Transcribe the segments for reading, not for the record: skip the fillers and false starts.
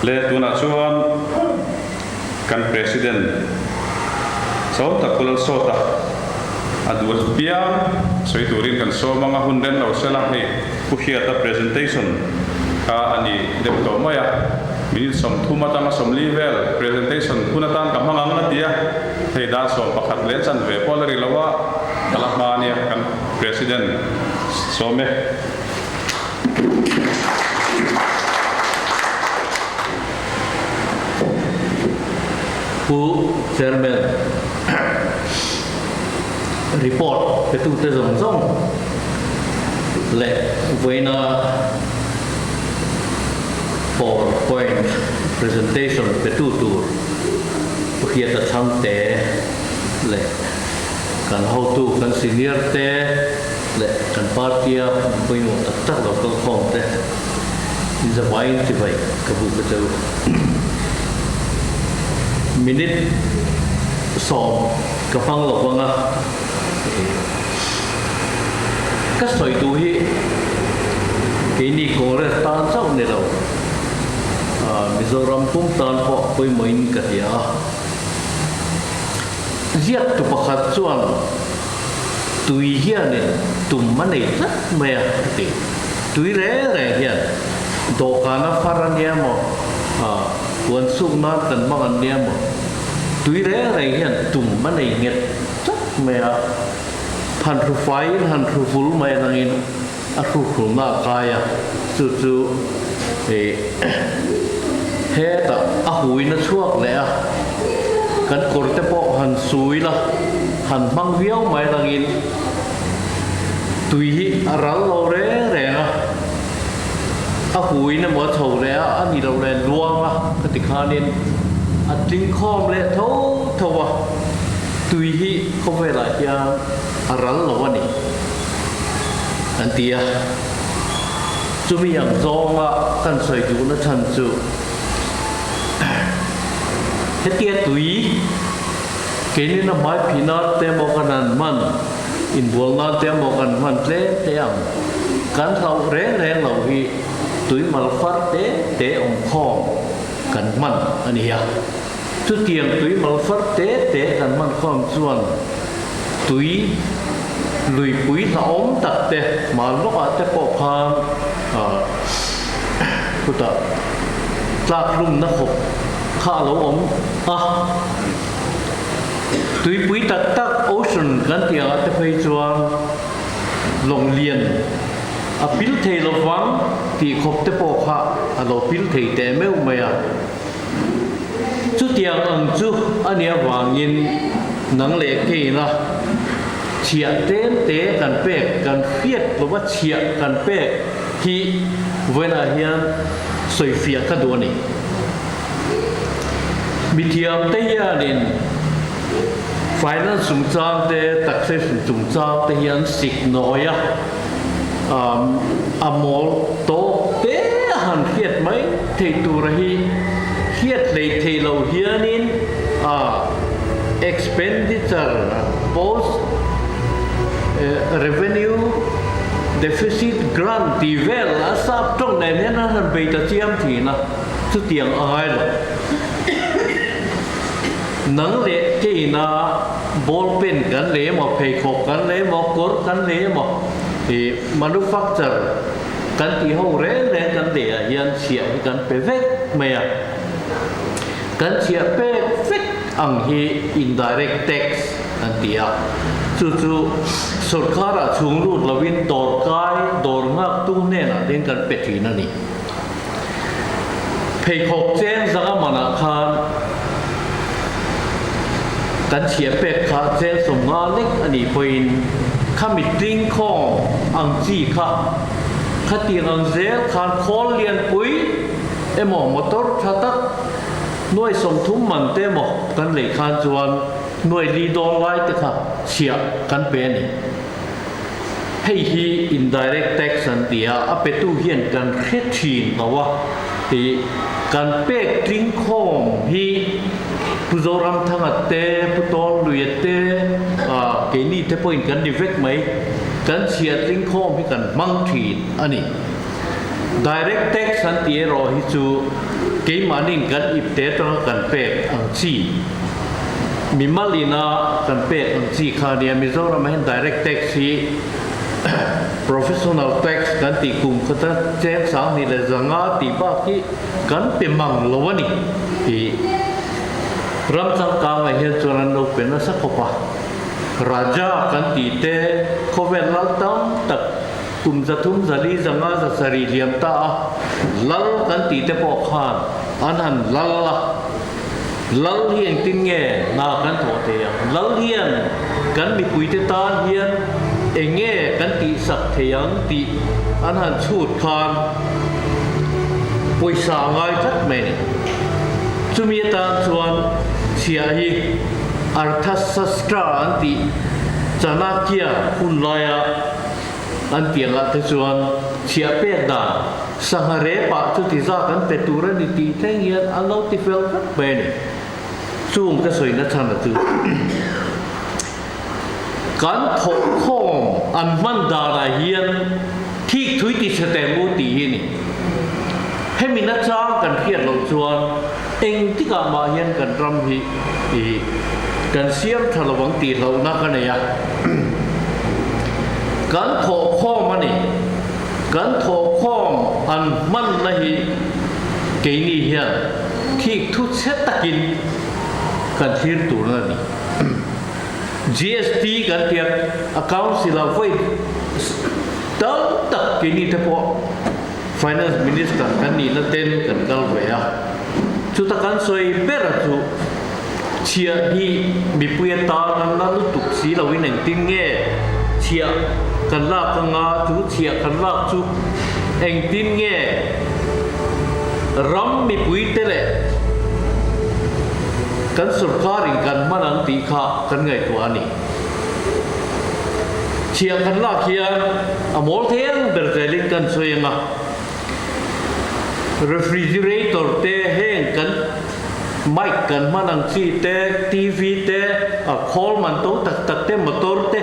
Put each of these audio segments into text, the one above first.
Le tunah chuan kan President chau tak Pu Lalsawta a duh apiang sawi turin kan sawm ang a, hun rem lo sela hei Pu Hriata presentation kha a ni deuh tawh mai a, minute 30 atanga 40 vel presentation hun atan ka hmang ang a ti a, hei dar 11 leh chanve pawh la ri lo a, ka la hma ania kan President sawm e. Pu Chairman, report petute zawng zawng leh vawiina powerpoint presentation petu tur Pu Hriata Chhangte leh kan hotu kan senior te leh kan party-a pawimawh tak tak lo kal khawm te inzavaiin chibai ka buk a che u. Minute 10 ka hmang lo vang a, ka sawi duh hi keini Congress tan chauh ni lo, Mizoram pum tan pawh pawimawhin ka hria a. Ziaktu pakhat chuan tui hianin tum a nei tlat mai a, a ti. Tui reng reng hian dawhkana far a nia maw, puan suk nan kan hmang an nia maw, tui reng reng hian tum a nei nghet tlat mai a, han hru faiin han hru vul mai atangin a hrukhulna a kai a, chu chu hetah a huin a chhuak leh a, kan kawr te pawh han sui la, han hmang viau mai langin tui hi a ral lo reng reng a, a huin emaw a chho leh a, a ni lo leh luang a ka ti khanin a tling khawm leh tho tho a, tui hi khawvelah hian a ral lo a ni. An ti a. Chumi ang zawnga kan sawi duhna chhan chu hetia tui keinin a hmai phih nan te emaw kan han hman, inbual nan te emaw kan hman tlem te ang kan hlauh reng reng lo hi tui mal far te te awm khawm kan hman a ni a. Chutiang tui mal far te te kan hman khawm chuan tui luipui hlauhawm tak te hman lawkah te pawh khan khutah tlak hlumna khawp kha a lo awm a. Tuipui tak tak ocean kan tih angah te phei chuan lawng lian a pil thei lovang tih khawp te pawh kha a lo pil thei teh meuh mai a. Chutiang ang chu a nih avangin nang leh keina chhiah tlem te kan pek, kan hriat lova chhiah kan pek hi vawiinah hian sawifiah ka duh a ni. Mithiamte hianin finance chungchang te, taxation chungchang te hi an sik nawi a. A mawl tawk te a han hriat mai theih tura hi hriat hlei thei lo hianin a expenditure post revenue deficit grant tih vel a sap tawng nen hian an han bei ta chiam thin a, chutiang a ngai lo. Nang leh keina Ball pen kan lei emaw, pheikhawk kan lei emaw, kawr kan lei emaw, ih manufacture kan tih ho reng reng kan lei ah hian chhiah hi kan pe vek mai a. Kan chhiah pek vek ang hi indirect tax kan ti a. Chu chu sorkar ah chhung lut lovin dawrkai, dawr nghaktu hnenah te hian kan pe thin a ni. Pheikhawk cheng zanga manah khan kan chhiah pek kha cheng 50 lek a nih pawhin khami tling khawng ang chi kha khatiang ang zel khan khawl lianpui emaw motor tha tak nuai 30 man te emaw kan lei khan chuan nuai li dawn lai te kha chhiah kan pe a ni. Hei hi indirect tax an ti a, a petu hian kan hre thin lo a, ih kan pek tling khawm hi Pu Zoramthanga te, Pu Tawnluia te, ah keini te pawhin kan ni vek mai, kan chhiah tling khawm hi kan hmang thin a ni. Direct tax an ti erawh hi chu. keimahniin kan ipte atanga kan pek ang chi, mimal ina kan pek ang chi kha a nia. Mizoramah hian direct tax hi professional tax kan tih kum khata cheng 2500 tih bak hi kan pe mang lo a ni tih ram changkangah hian chuan an lo pe nasa khawp a. Raja kan tih te khawvel lal tam tak kum 300 400 500 7 liam ta a, lal kan tih te pawh khan an han lal a. Lal hi engtin nge hna kan thawh thei ang? Lal hian kan mipuite tan hian eng nge kan tihsak thei ang tih an han chhut khan pawisa a ngai tlat mai a ni. Chumi atan chuan chhiah hi Arthasastra an tih Chanakya hun laia An piangah te chuan chhiah pek dan sangha repah chuti zat an pe tur a ni tih thleng hian an lo ti fel vek mai a ni. Chung ka sawi na chhan a chu kan thawhkhawm an hman danah hian thik thui ti chhe teh mu tih hi a ni. Hemi nachang kan hriat loh chuan engtikah mah hian kan ram hi i kan siam tha lo ang tih hlauhna ka nei a. Kan thawhkhawm a ni. Kan thawhkhawm an hmanna hi keini hian thik thu chhe takin kan thlir tur a ni. GST kan tia a council ah vawi tam tak keini te pawh Finance Minister kan nihna ten kan kal ve a, chuta kan sawi ber chu chhiah hi mipui atan an la lutuk si loin engtin nge chhiah kan lak anga chu chhiah kan lak chu engtin nge ram mipui te leh kan sorkarin kan hman ang tih kha kan ngaihtuah a ni. Chhiah kan lak hian a mawl theng ber zelin kan sawi ang a, refrigerator te heng kan mic kan hman ang chi te, TV te, a khawl man to tak tak te, motor te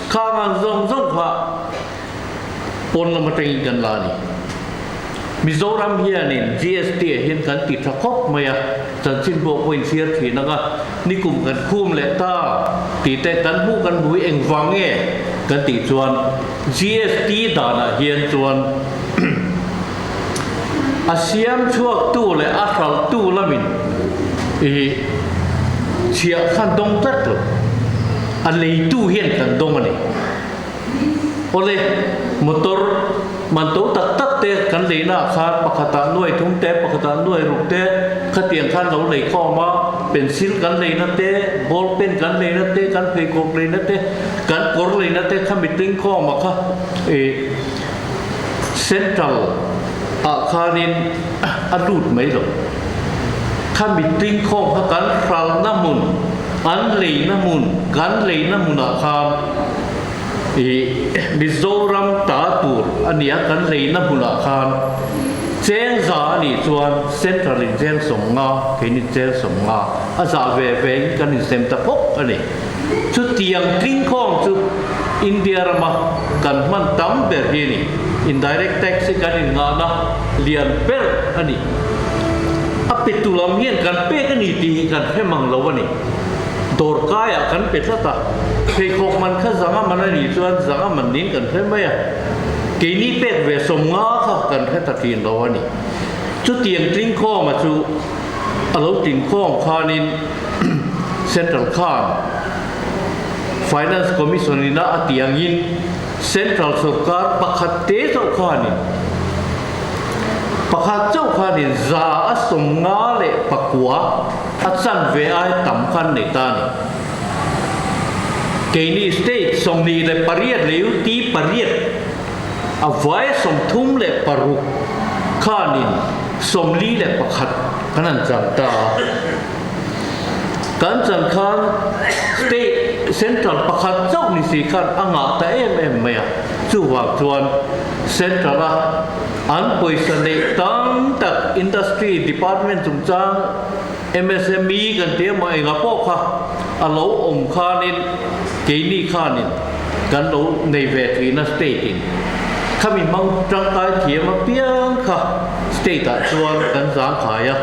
khang ang zawng zawng kha pawn lam atangin kan la a ni. Mizoram hianin GST ah hian kan ti tha khawp mai a, chanchin pawh pawhin chhiar thin ang a, nikum kan khum leh ta tih te kan hmuh kan hmu hi engvang nge kan tih chuan GST danah hian chuan a siam chhuaktu leh a hralhtu lamin i chhiah khan dawng tlat lo, a leitu hian kan dawng a ni. Awle, motor man to tak tak te kan leina ah khan pakhatah nuai thum te, pakhatah nuai ruk te khatiang khan lo lei khawm a, pencil kan leina te, ball pen kan leina te, kan pheikhawk leina te, kan kawr leina te kha mitling khawm a kha ih central ah khanin a lut mai lo. Kha mitling khawm kha kan hralna hmun, an leina hmun, kan leina hmunah khan Ih, Mizoram ta tur a nia kan leina hmunah khan cheng za a nih chuan Central in cheng 50, keini cheng 50 a zah ve ve in kan insem ta phawk a ni. Chutiang tlingkhawm chu India rama kan hman tam ber hi a ni. Indirect tax hi kan inngahna lian ber a ni. A petu lam hian kan pek a ni tih hi kan hre mang lo a ni. Dawrkaiah kan pe tlat a, pheikhawk man kha zanga man a nih chuan zanga man niin kan hre mai a, keini pek ve 50 kha kan hre ta thin lo a ni. Chutiang tlingkhawma chu a lo tlingkhawm khanin Central khan Finance Commission ina a tih angin Central sorkar pakhat te chauh khanin pakhat chauh khanin 159 A chanve ai tam khan nei ta a ni. Keini state 28 leh UT pariat a vai 36 khanin 41 kan han chang ta a. Kan chan khan state central pakhat chauh ni si khan a ngah ta em em mai a. Chuvang chuan central a An pawisa neih tam tak Industry Department chungchang MSME kan ti emaw enga pawh kha a lo awm khanin keini khanin kan lo nei ve thina state in khami hmang tangkai thiam apiang kha state. State ah chuan kan zangkhai a,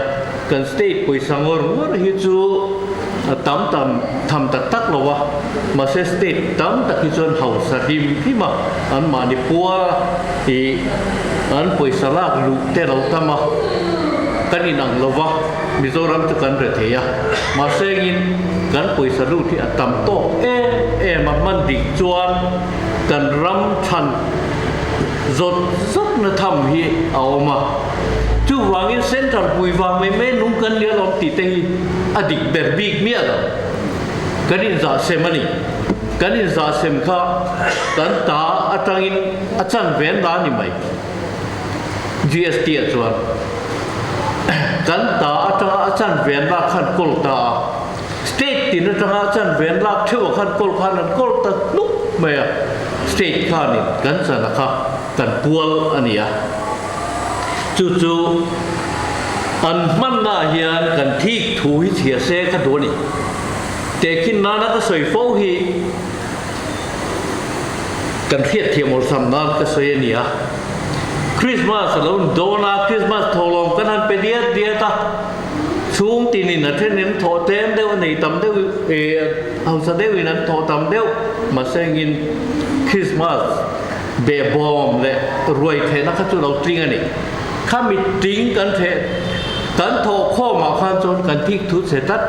kan state pawisa ngawr ngawr hi chu a tam tam tham tak tak lo a, mahse state tam tak hi chuan hausa hlim hlim a, anmahni puar a ih an pawisa lak luh te lo tam a, kan inang lo va, Mizoram chu kan re thei a, mahse engin kan pawisa lut hi a tam tawk em em a, hman dik chuan kan ram chhan zawt zawtna tham hi a awm a, chuvangin central pui vang mai mai nung kan lian awm tih te hi a dik ber bik miah lo. Kan inzah sem a ni. Kan inzah sem kha kan ta atangin a chan ve an la ni mai. GST ah chuan kan ta atanga a chan ve an lak khan kawl ta a. State tin atanga a chan ve an lak theuh ah khan kawl khan an kawl ta hnuk mai a, state khanin kan chana kha kan pual a ni a. Chu chu an hmanna ah hian kan thik thu hi chhia se ka duh a ni. Tehkhin nana ka sawi fo hi kan hriatthiam awlsam nan ka sawi a ni a. Christmas a lo dawn a, Christmas thawhlawm kan han pe diat diat a. Chhung tinin a thenin thawh tlem deuh a nei tam deuh eh hausa deuhin an thawh tam deuh mahse engin Christmas behbawm leh ruai thehna kha chu lo tling a ni. Khami tling kan theh kan thawh khawmah khan chuan kan thik thu chhe tlat.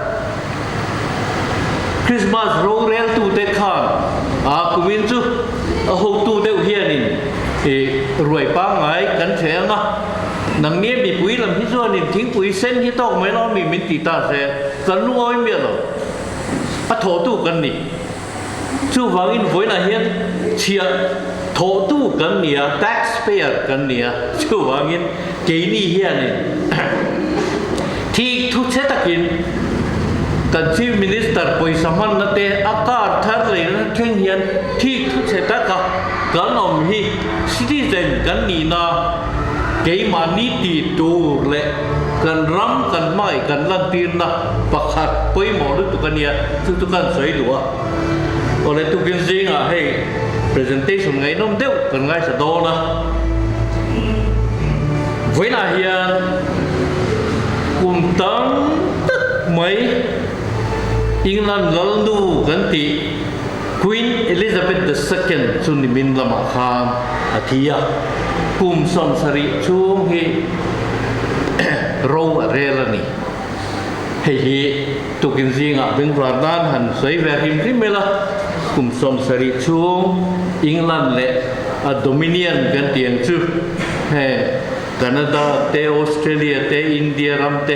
Christmas roreltute khan a kumin chu a hotu deuh hianin eh ruai pangngai kan theh ang a. Nang nge mipui lam hi chuanin thingpui sen hi tawk mai lo mi min ti ta se, kan lungawi miah lo. A thawhtu kan ni. Chuvangin vawiinah hian chhiah thawhtu kan ni a, tax payer kan ni a. Chuvangin keini hianin thik thu chhe takin kan Chief Minister pawisa hmanna te a car thar leina thleng hian thik thu chhe taka kan awm hi citizen kan nihna Keimahni tih tur leh kan ram kan hmangaih kan lantirna pakhat pawimawh lutuk a nia, chu chu kan sawi duh a. Awle tukin zingah hei presentation ngaihnawm deuh kan ngaithla dawn a. Vawiinah hian kum tam tak mai England lalnu kan tih Queen Elizabeth the Second chu nimin lamah khan a thi a, kum 70 chhung hi ro a rel a ni. Hei hi tukin zingah bengvar nan han sawi ve hrim hrim ila, kum 70 chhung England leh a Dominion kan tih ang chu he Canada te, Australia te, India ram te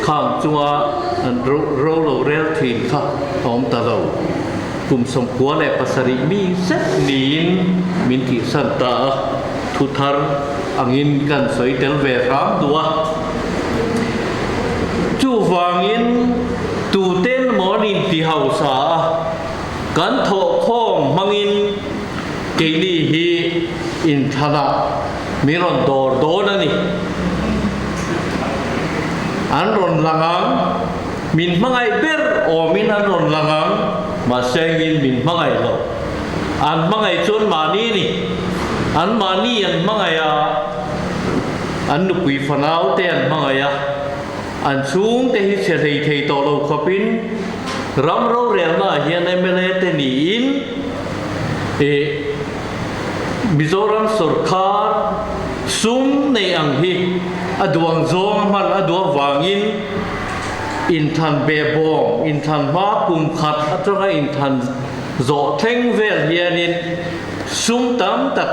khang chunga an ro lo rel thin kha a awm ta lo. Kum 97 mi zet niin min tihsan ta a, thu thar angin kan sawi tel ve hram duh a. Chuvangin tuten maw an inti hausa a, kan thawhkhawm hmangin keini hi inthlanah min rawn dawr dawn a ni. An rawn lang ang. Min hmangaih ber awmin an rawn lang ang, mahse engin min hmangaih lo. An hmangaih chuan mahni a ni. An mahni an hmangaih a, an nupui fanau te an hmangaih a, an chhungte hi chhe hlei thei tawh lo khawpin ram rorelna ah hian mla te niin ih Mizoram sawrkar sum neih ang hi a duang zawng a hman a duh avangin Inthlan behbawm, inthlan hma kum khat atanga inthlan zawh thleng vel hianin sum tam tak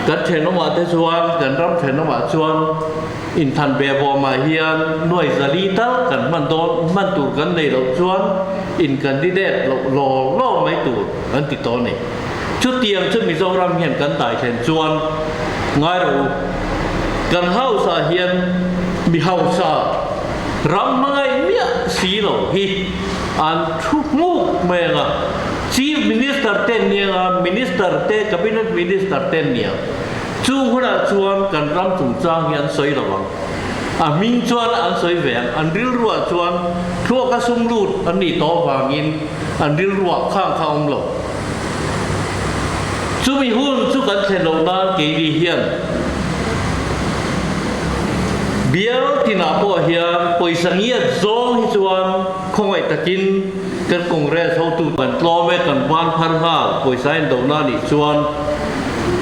kan thenawmah te chuan, kan ram thenawmah chuan inthlan behbawmah hian nuai zali tal kan hman dawn, hman tur kan nei loh chuan in candidate loh law law mai tur kan ti tawh a ni. Chutiang chu Mizoram hian kan dai thlen chuan ngai rawh u. Kan house ah hian mi hausa ram hmangaih miah si lo hi an thu hmuk mai ang a. Chief Minister te an ni ang a, Minister te, Cabinet Minister te an ni ang. Chu hunah chuan kan ram chungchang hi an sawi lo ang. A hming chuan an sawi ve ang. An rilruah chuan thluaka sum lut an nih tawh avangin an rilruah khang kha a awm lo. Chumi hun chu kan thlen loh nan keini hian Bial tinah pawh hian pawisa ngiat zawng hi chuan khawngaih takin kan Congress hotu kan tlawm e, kan ban phar nghal pawisa indona nih chuan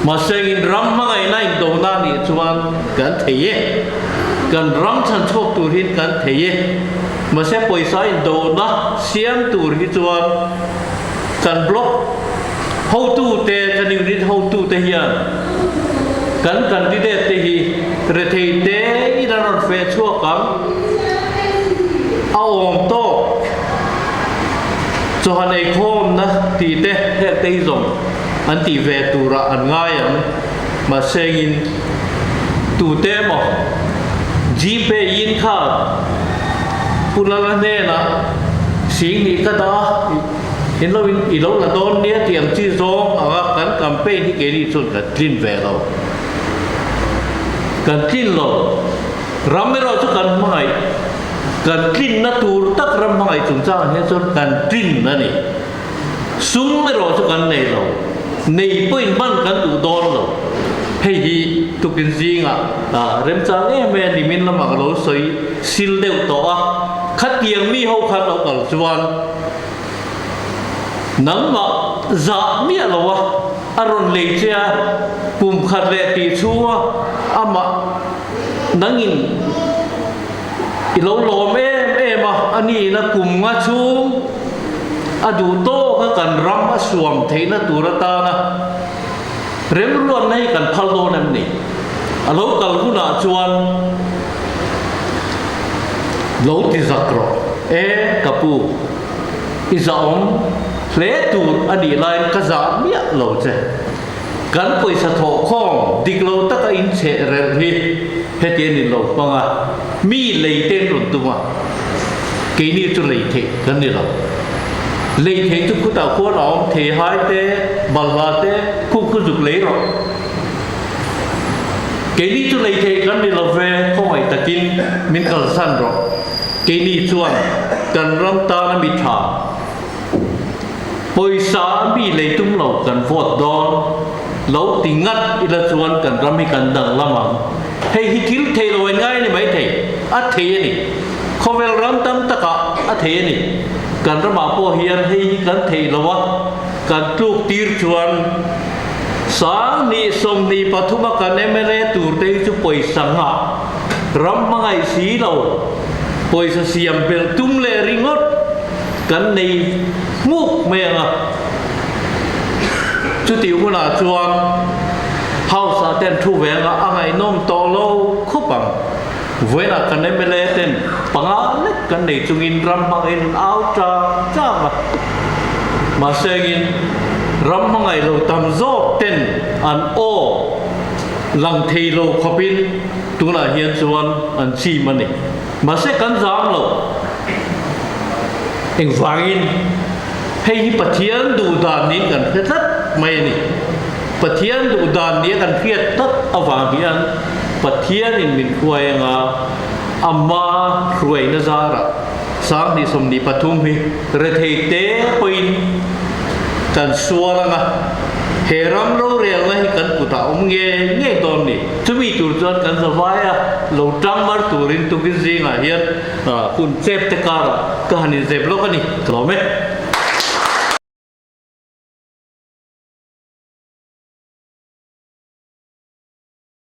mahse in ram hmangaihna indona nih chuan kan thei e, kan ram chhan chhuak tur hin kan thei e, mahse pawisa indona siam tur hi chuan kan block hotute, kan unit hotute hian kan candidate te hi rethei te in an rawn feh chhuak ang, a awm tawk chawhan eikhawmna tih te heng te hi zawng an tih ve turah an ngai ang, mahse engin tute emaw Gpay in kha Pu Lala hnenah 10,000 ka dah a. In lo in i lo la dawn nia tih ang chi zawng anga kan campaign hi keini chuan kan tlin ve lo. Kan tlin lo. Ram erawh chu kan hmangaih, kan tlinna tur tak ram hmangaih chungchangah hian chuan kan tlin a ni. Sum erawh chu kan nei lo. Nei pawhin hman kan duh dawn lo. Hei hi tukin zingah remchang em em nimin lamah ka lo sawi sil deuh tawh a. Khatiang mi ho khan lo kal chuan Nangmah zah miah lo a, a rawn lei che a, kum khat leh tih chhunga amah nangin i lo lawm em em a, a niin a kum nga chhung a duh tawk a kan ram a suam theihna tur atana remruatna hi kan phal dawn em ni? A lo kal hunah chuan lo ti zak rawh. E, ka pu, i zahawm hle tur a nih laiin ka zah miah lo che. Kan pawisa thawhkhawm dik lo taka in cheh relh hi heti a ni lo hmang a, mi lei te an rawn tum a, keini chu lei theih kan ni lo. Lei theih chu khutah khuan a awm thei hai te, balhla te, khu khu zuk lei rawh. Keini chu lei theih kan ni lo ve, khawngaih takin min kalsan rawh. Keini chuan kan ram tana mi tha, pawisa a mi lei tum lo kan vote dawn lo ti ngat ila chuan kan ram hi kan danglam ang. Hei hi thil thei lo en ngai a ni maithei, a thei a ni. Khawvel ram tam takah a thei a ni. Kan ramah pawh hian hei hi kan theih lo a, kan tluk tir chuan 2023 a kan mla tur te hi chu pawisa nghah ram hmangaih si lo, pawisa siam belh tum leh ringawt kan nei hmuk mai ang a. Chutih hunah chuan House ah ten thu ve anga a ngaihnawm tawh lo khawp ang. Vawiinah kan mla ten panga lek kan nei chungin ram hmangin an au chang chang a. Mahse engin ram hmangaih lo tam zawk ten an aw lang thei lo khawpin tunah hian chuan an chim a ni. Mahse kan zam lo. Engvangin hei hi Pathian duh dan niin kan hre tlat mai a ni. Pathian duh dan nia kan hriat tlat avang hian Pathianin min hruai anga ama hruaina zarah 2023 hi rethei te pawhin kan sual anga he ram rorelna hi kan kutah awm ngei ngei dawn ni. Chumi tur chuan kan zavai a, lo tang mar turin tukin zingah hian hun chep te karah ka han inzep lawk a ni, ka lawm e.